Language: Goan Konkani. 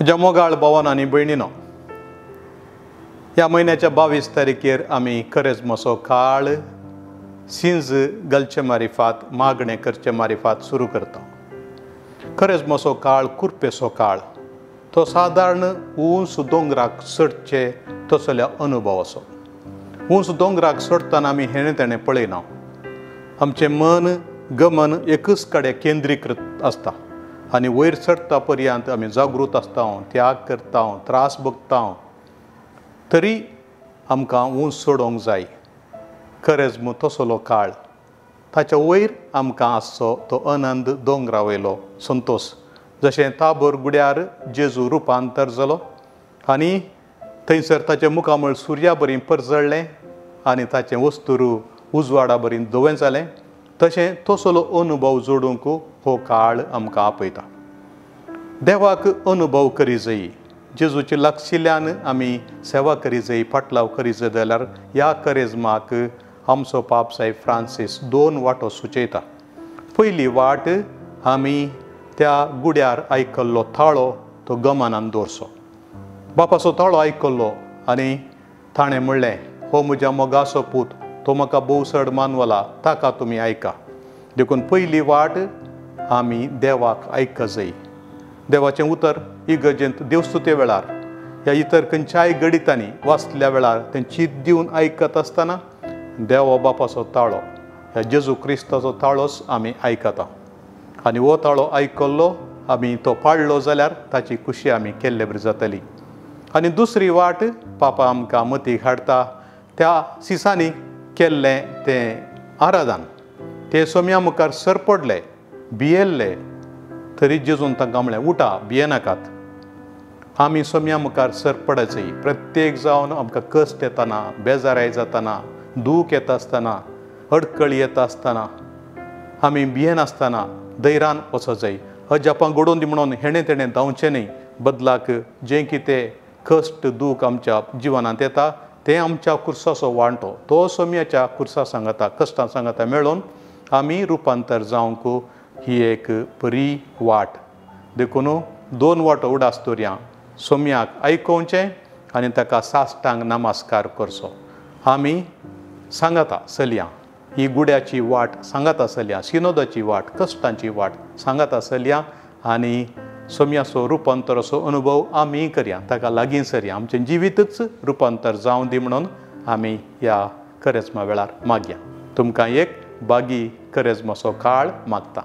म्हज्या मोगाळ भावान आनी भयणीनो, ह्या म्हयन्याच्या 22 तारखेर आमी करेजमाचो काळ सिंज घालचे मारिफात, मागणें करचे मारिफात सुरू करता. करेजमाचो काळ कुरपेचो काळ, तो सादारण उंच दोंगराक चडचे तसल्या अनुभव असो. उंच दोंगराक चडटना आमी हेणें तेणें पळयना, आमचें मन गमन एकच कडेन केंद्रीकृत आसता आनी वयर चडटा पर्यंत आमी जागृत आसता, त्याग करता, त्रास भोगता, तरी आमकां उंच चडोवंक जाय. करेज्म तसलो काळ, ताच्या वयर आमकां आसचो तो आनंद दोंगरा वयलो संतोश. जशें ताबोर गुड्यार जेजू रुपांतर जालो आनी थंयसर ताचें मुखामळ सुर्या बरी परजळ्ळें आनी ताचें वस्तुरू उजवाडा बरी धवें जालें, तशें तसलो अनुभव जोडूंक हो काळ आमकां आपयता. देवाक अनुभव करी जाय, जेजूचे लागशिल्ल्यान आमी सेवा करी जाय, फाटलाव करी जाय जाल्यार ह्या करेजमाक आमचो पाप साहेब फ्रांसीस दोन वाटो सुचयता. पयली वाट, आमी त्या गुड्यार आयकल्लो थाळो तो गमनान दवरचो. बापाचो ताळो आयकल्लो आनी ताणें म्हणलें, हो म्हज्या मोगाचो पूत, तो म्हाका भोव चड मानवला, ताका तुमी आयका. देखून पयली वाट आमी देवाक आयक जाय. देवाचें उतर इगर्जेंत देवस्तुते वेळार ह्या इतर खंयच्याय गडितांनी वाचल्या वेळार तें चीत दिवन आयकत आसतना देवा बापाचो ताळो, ह्या जेजू क्रिस्ताचो ताळोच आमी आयकता आनी हो ताळो आयकल्लो आमी तो पाळ्ळो जाल्यार ताची खुशी आमी केल्ले बरी जातली. आनी दुसरी वाट पापा आमकां मतीक हाडटा त्या सिसांनी केल्लें तें आराधन. ते सोम्या मुखार सर पडले, भियेल्ले, तरी जेजून तांकां म्हणलें, उठा, भियेनाकात. आमी सोम्या मुखार सर पडचें. प्रत्येक जावन आमकां कश्ट येतना, बेजाराय जातना, दूख येता आसतना, अडकळी येता आसतना आमी भियेनासतना धैर्यान वचो जाय. अजापां घडोवन दी म्हणून हेणें तेणें धांवचें न्हय. बदलाक जें कितें कश्ट दूख आमच्या जिवनांत येता तें आमच्या कुर्साचो वांटो, तो सोम्याच्या कुर्सा सांगाता, कश्टां सांगाता मेळोवन आमी रुपांतर जावंक ही एक बरी वाट. देखून दोन वाटो उडास दवरया, सोम्याक आयकोवचें आनी ताका साश्टांग नमस्कार करचो. आमी सांगाता चलया, ही गुड्याची वाट सांगाता चलया, सिनोदाची वाट, कश्टांची वाट सांगाता चलया आनी सोम्याचो रुपांतराचो अनुभव आमी करया, ताका लागीं सरया, आमचें जिवीतच रुपांतर जावं दी म्हणून आमी ह्या करेजमा वेळार मागया. तुमकां एक बागी करेजमाचो काळ मागता.